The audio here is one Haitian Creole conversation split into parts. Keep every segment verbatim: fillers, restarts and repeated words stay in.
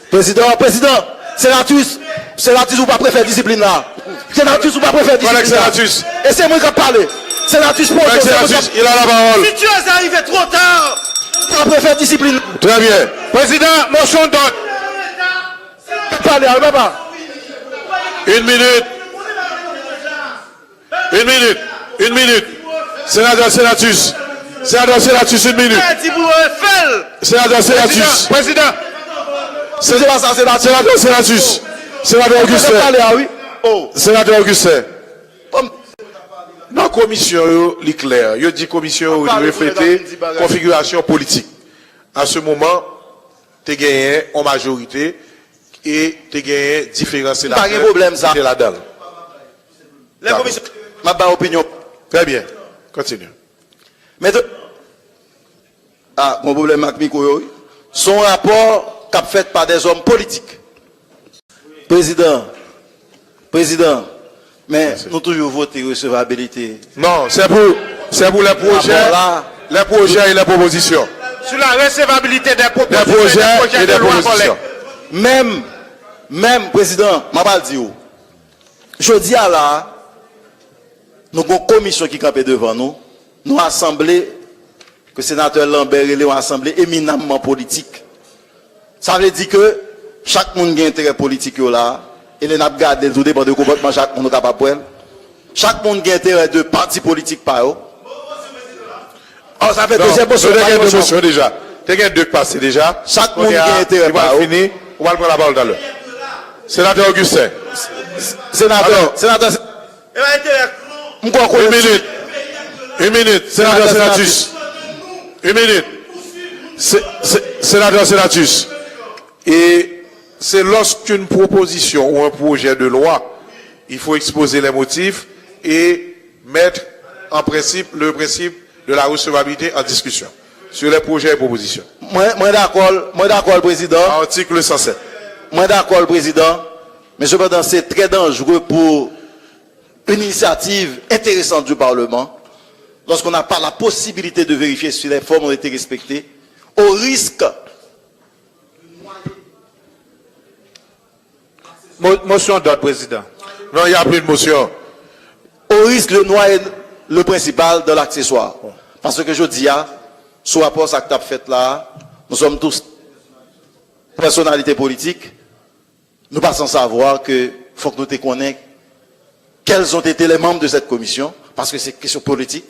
Prezidan, prezidan, Senatus, Senatus ou pa prefè disiplin la. Senatus ou pa prefè disiplin la. E se mwen k ap pale. Senatus pwoze, se mwen k ap. Il a la parole. Si tu es arrivé trop tard. Ou pa prefè disiplin. Très bien. Président, motion d'ordre. Pale a wi papa. Une minute. Une minute. Une minute. Senatè Senatus. Senatè Senatus, une minute. Senatè Senatus. Président. Senatè Senatus. Senatè Augustin. Senatè Augustin. Nan komisyon yo, li klè. Yo di komisyon yo reflete konfigirasyon politik. A se moman, te genyen yon majorite e te genyen diferan senatè ki te ladan l. Lè komisyon, m ap bay opinyon. Très bien. Continue. Maintenant, ah, gon pwoblèm ak mikwo yo, wi. Se yon rapò k ap fèt pa dèzòm politik. Prezidan, prezidan, men nou toujou vote resevabilite. Non, c'est pour, c'est pour les projets, les projets et les propositions. Sur la recevabilité des propositions et des projets de loi. Menm, menm, prezidan, m ap al di w. Jodi a la, nou gon komisyon ki kanpe devan nou. Nou asanble, ke senatè Lambert rele yon asanble eminamman politik. Sa vle di ke chak moun gen enterè politik yo la, e lè n ap gade l, tou depann de konpòtman chak moun, nou kapab wè l. Chak moun gen enterè de pati politik pa yo. Oh, sa fè dezyèm mosyon, te gen de mosyon deja. Te gen de k pase deja. Chak moun gen enterè pa yo. Ou pral pran lapawòl talè. Senatè Augustin. Senatè, senatè. M kwè w konnen. Une minute. Une minute. Senatè Senatus. Une minute. Sénateur Senatus, et c'est lorsqu'une proposition ou un projet de loi, il faut exposer les motifs et mettre en principe le principe de la recevabilité en discussion sur les projets et propositions. Mwen, mwen dakò, mwen dakò, prezidan. Article cent sept. Mwen dakò, prezidan. Men sepandan, se trè danjere pou une initiative intéressante du Parlement, lorsqu'on n'a pas la possibilité de vérifier si les formes ont été respectées, au risque. Mo- motion d'ordre, Président. Non, il n'y a plus de motion. Au risque de noyer le principal dans l'accessoire. Paske jodi a, sou rapò sa k t ap fèt la, nous sommes tous personnalités politiques. Nou pa sans savoir que fòk nou te konnen quels ont été les membres de cette commission, paske se kesyon politik.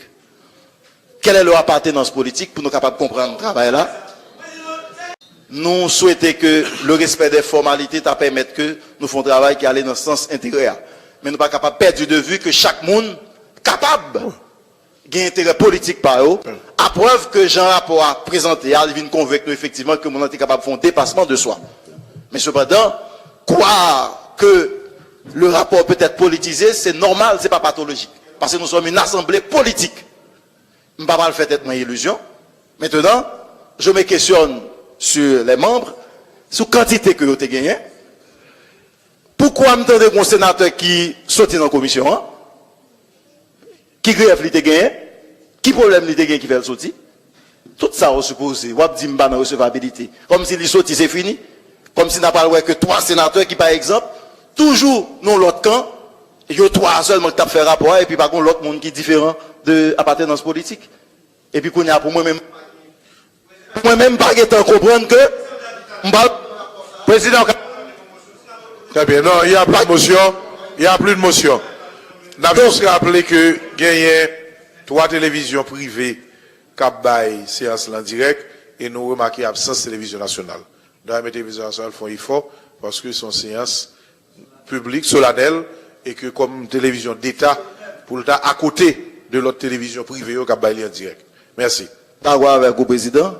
Quelle est leur appartenance politique pou nou kapab konprann travay la? Nou swete ke le respect des formalités ta pèmèt ke nou fè yon travay ki ale nan sans enterè a. Men nou pa kapab pèdi de vi ke chak moun kapab gen enterè politik pa yo, aprèv ke jan rapò a prezante a, li vin konvenk nou efektivman ke moun nan te kapab fè yon depasman de swa. Men sepandan, croire que le rapport peut être politisé, c'est normal, c'est pas pathologique. Parce que nous sommes une assemblée politique. M pa pral fè tèt mwen ilizyon. Maintenant, je me questionne sur les membres, sou kantite ke yo te genyen. Poukwa m tande gon senatè ki soti nan komisyon an? Ki griyèf li te genyen? Ki pwoblèm li te genyen ki fè l soti? Tout sa yo sipoze, w ap di m pa nan resevabilite. Kòmsi li soti, se fini. Kòmsi n a pral wè ke twa senatè ki, pa egzanp, toujou nan lòt kan, yo twa a sèlman ki t ap fè rapò a, epi pa gon lòt moun ki diferan de apatènans politik. Epi kounye a, pou mwen menm, mwen menm, m pa gentan konprann ke m pral. Prezidan, w ka. Très bien. Non, il y a plus de motion. Il y a plus de motion. N ap jis raple ke genyen twa televizyon prive k ap bay seyans lan dirèk e nou remake absans televizyon nasyonal. Dayè, men televizyon nasyonal fè yon efò paske se yon seyans piblik, solanèl, e ke kòm televizyon deta, pou l ta akote de lòt televizyon prive yo k ap bay li an dirèk. Mèsi. Dakò avèk ou, prezidan.